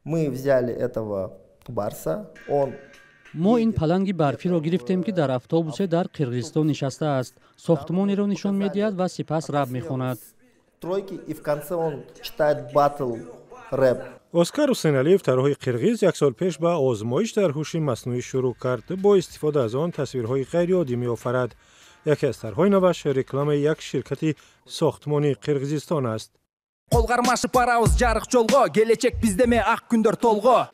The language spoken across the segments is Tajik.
Мы взяли этого барса, он Мо ин паланги барфиро гирифтем, ки дар автобусе дар Қирғизистон нишастааст, сохтмонеро нишон медиҳад ва сипас рэп мехонад. Тройки, и в конце он читает батл рэп. Оскар Усеналиев, тарроҳи қирғиз, як сол пеш ба озмоиш дар ҳуши маснӯӣ шурӯъ кард. Бо истифода аз он тасвирҳои ғайриоддӣ меофарад. Яке аз тарҳҳои наваш рекламаи як ширкати сохтмонии Қирғизистон аст. Кол кармашып барабыз жарык жолго, келечек бизде, ак күндөр толго.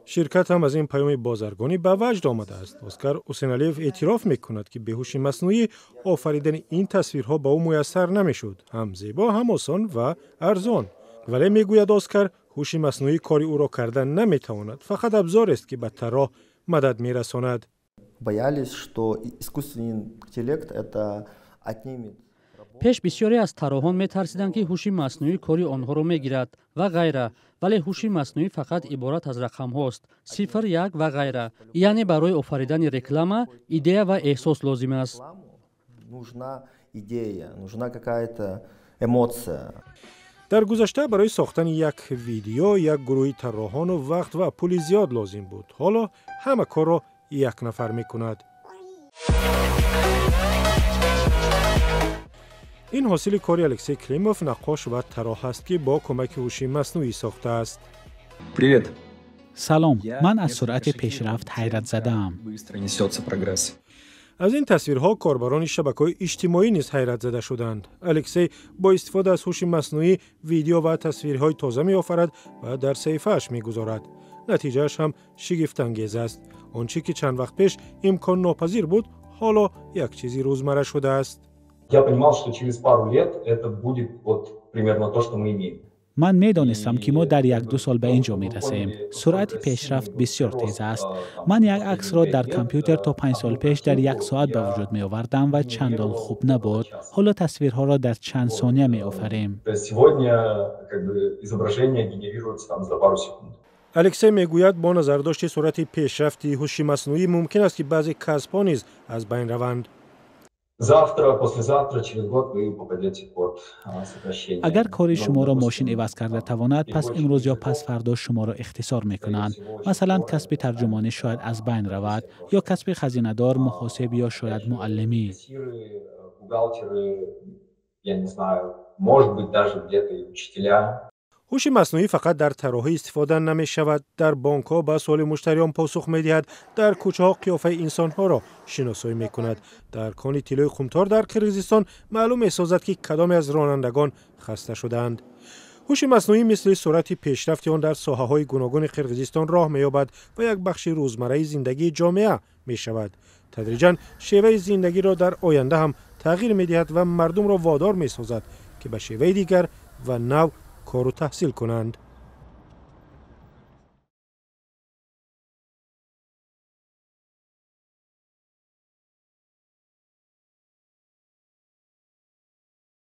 Ширкат ҳам аз ин паёми бозаргонӣ ба ваҷд омадааст. Оскар Усеналиев эътироф мекунад, ки бе ҳуши маснӯӣ офаридани ин тасвирҳо ба ӯ муяссар намешуд. Ҳам зебо, ҳам осон ва арзон. Вале, мегӯяд Оскар, ҳуши маснӯӣ кори ӯро карда наметавонад, фақат абзорест, ки ба тарроҳ мадад мерасонад. Боялись, что искусственный интеллект это отнимет. Пеш бисёре аз тарроҳон метарсиданд, ки ҳуши маснӯӣ кори онҳоро мегирад ва ғайра, вале ҳуши маснӯӣ фақат иборат аз рақамҳост: сифр, як ва ғайра. Яъне барои офаридани реклама идея ва эҳсос лозим аст. Нужна идея, нужна какая-то эмоция. Дар гузашта барои сохтани як видео як гурӯҳи тарроҳону вақт ва пули зиёд лозим буд. Ҳоло ҳама корро як нафар мекунад. Ин ҳосили кори Алексей Климов, наққош ва тарроҳ аст, ки бо кӯмаки ҳуши маснӯӣ сохтааст. Привет. Салом, ман аз суръати пешрафт ҳайратзадаам. Быстро несется прогресс. Аз ин тасвирҳо корбарони шабакаҳои иҷтимоӣ низ ҳайратзада шуданд. Алексей бо истифода аз ҳуши маснӯӣ видео ва тасвирҳои тоза меофарад ва дар саҳифааш мегузорад. Натиҷааш ҳам шигифтангез аст. Он чӣ ки чанд вақт пеш имконнопазир буд, ҳоло як чизи рӯзмарра шудааст. Я понимал, что через пару лет это будет вот примерно то, что мы имеем. Ман медонистам, ки мо дар як-ду сол ба ин ҷо мерасем. Суръати пешрафт бисёр тез аст. Ман як аксро дар компютер то 5 сол пеш дар як соат ба вуҷуд меовардам ва чандон хуб набуд. Ҳоло тасвирҳоро дар чанд сония меофарем. Сегодня как бы изображение генерируется там за пару секунд. Алексей мегӯяд, бо назардошти суръати пешрафти ҳуши маснӯӣ мумкин аст, ки баъзе касбҳо низ аз байн раванд. Завтра, послезавтра, через год вы попадете под сокращение. Агар кори шуморо мошин иваз карда тавонад, пас имрӯз ё пасфардо шуморо ихтисор мекунанд. Масалан, касби тарҷумонӣ шояд аз байн равад, ё касби хазинадор, муҳосиб ё шояд муаллимӣ. Бухгалтеры, я не знаю, может быть, даже где-то и учителя. Ҳуши маснӯӣ фақат дар тарроҳӣ истифода намешавад. Дар бонкҳо ба суоли муштариён посух медиҳад, дар кӯчаҳо қиёфаи инсонҳоро шиносоӣ мекунад, дар кони тиллои Қумтор дар Қирғизистон маълум месозад, ки кадоме аз ронандагон хаста шудаанд. Ҳуши маснӯӣ мисли суръати пешрафти он дар соҳаҳои гуногуни Қирғизистон роҳ меёбад ва як бахши рӯзмарраи зиндагии ҷомеа мешавад. Тадриҷан шеваи зиндагиро дар оянда ҳам тағйир медиҳад ва мардумро водор месозад, ки ба шеваи дигар ва нав кору таҳсил кунанд.